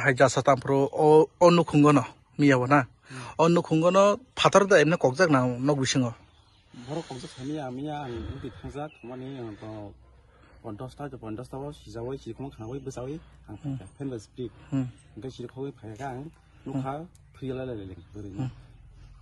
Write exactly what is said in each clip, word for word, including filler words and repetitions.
Hai jasa tampro o, o nukhungo no, miya bo na. O nukhungo no phatar da emne kokjak na nok bisingo. Borok kokjak sami ya, miya ang ubi thangjak, mani ang to pondosta, to pondosta o sijawai, sikhong khanawi bwsawi ang Hmm. phaikha, fan bai speed. Hmm. Hingke sikhoi phaikha ang nukha, phiyala lele lele, bwrwi no.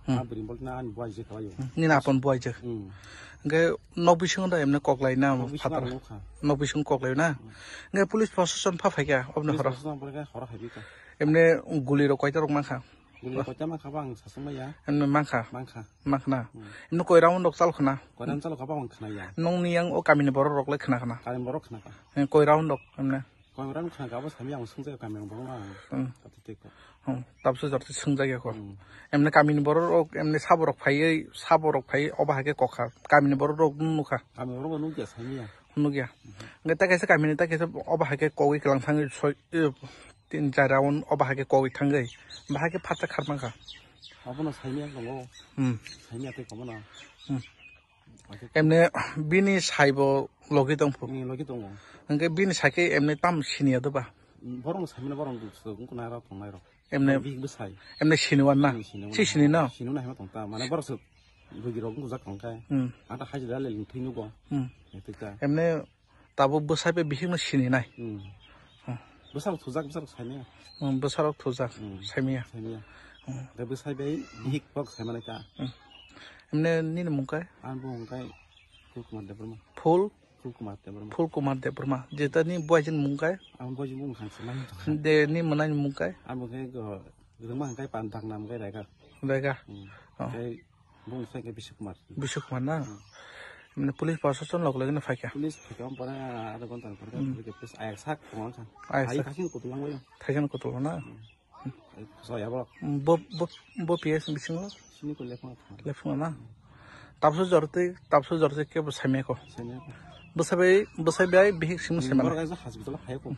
Hmm. Ma bwrwi bol na ani buai je khawayo. Hmm. Nini apon buai je. Hmm. Hingke nok bisingo da emne koklai na Nok bisingo phatar. Ang nukha. Nok bisingo koklai na. Hmm. Hingke police proshashan pha phaikha, obni Police horo. Proshashan phaikha, horo hai bika. Emne guli rok koita rok mankha? Guli koita mankha ba ang sasung maya. Emne mankha? Mankha. Mankha na? Hmm. Emne koi round rok chal khna? Koi round chal khaba ang khna ya. Nongni yang o kamini borok rok lai khna khna? Kamini borok khna ka. Eh, koi round rok emne? Koi round khna ka bo sami ang sung jai kamini borok na. Hmm. Kati tei ko. Hmm. Tabse jor te sung jai ko. Hmm. Emne kamini borok rok, emne sabo rok phaiwi, sabo rok phaiwi obo hai khe kokha. Kamini borok rok nukha. Kamini borok bo nukya sami ya. Nukya. Hmm. Nge ta kaisa kamini ta kaisa obo hai khe kogwi kelang thangwi soi, eh, tin char round obo hai khe kogwi thangwi. Bahai khe phatsa kharmang kha. Abono saimya tongo. Hmm. Saimya tei komono. Hmm. Emne bini saibo logi tong phu. Hmm, logi tongo. Hingke bini saike emne tam siniya doba. Hmm, borok no saimano borok no suk wngkha na rok tongnai rok. Emne big bwsai. Emne siniwan na. Hmm, siniwan. Si sini no. Siniwan hai ma tong ta. Mane borok suk bugi rok wngkha jak tong khe. Hmm. Ata haji dale ling thwi nugo. Hmm. Etika. Emne Tabuk bwsai bai bihikno sininai. Hmm. Hmm. Bwsarok thujak, bwsarok saimaya. Hmm, bwsarok thujak, Hmm. saimaya. Saimaya. Hmm. Tei bwsai bai bihik bok saimanai ta. Hmm. Emne nini mung kai? Ang bo hwn kai Phul Kumar Debbarma. Phul? Phul Kumar Debbarma. Phul Kumar Debbarma. Jeta ni buai jin mung kai? Ang buai jin mung khang se nai. De ni mwnai mung kai? Ang bo kai go, rwma hwn kai pan dak nam kai Rega. Rega? Hmm. Oh. Kai Bung sai khe Bishu Kumar. Bishu Kumar na? Hmm. Mane police proshashan lok lok no phaikha. Police phaikha, pore adha ghonta ni pore Hmm. police case ayak sak tongo kha. Ayak Ai sak. Thaichano kutulangwi. Thaichano kutulangna? Hmm. Ai, so ya bro. Bo, bo, bo P S bisingo? Sini ko lephang thang. Lephang na? Tabsu jorti, tabsu jorti kebo saimya ko. Saimya ko. Bwsai bai, bwsai bai bihik simo Hmm, saimana. Borok kaisa hospital o phai ko.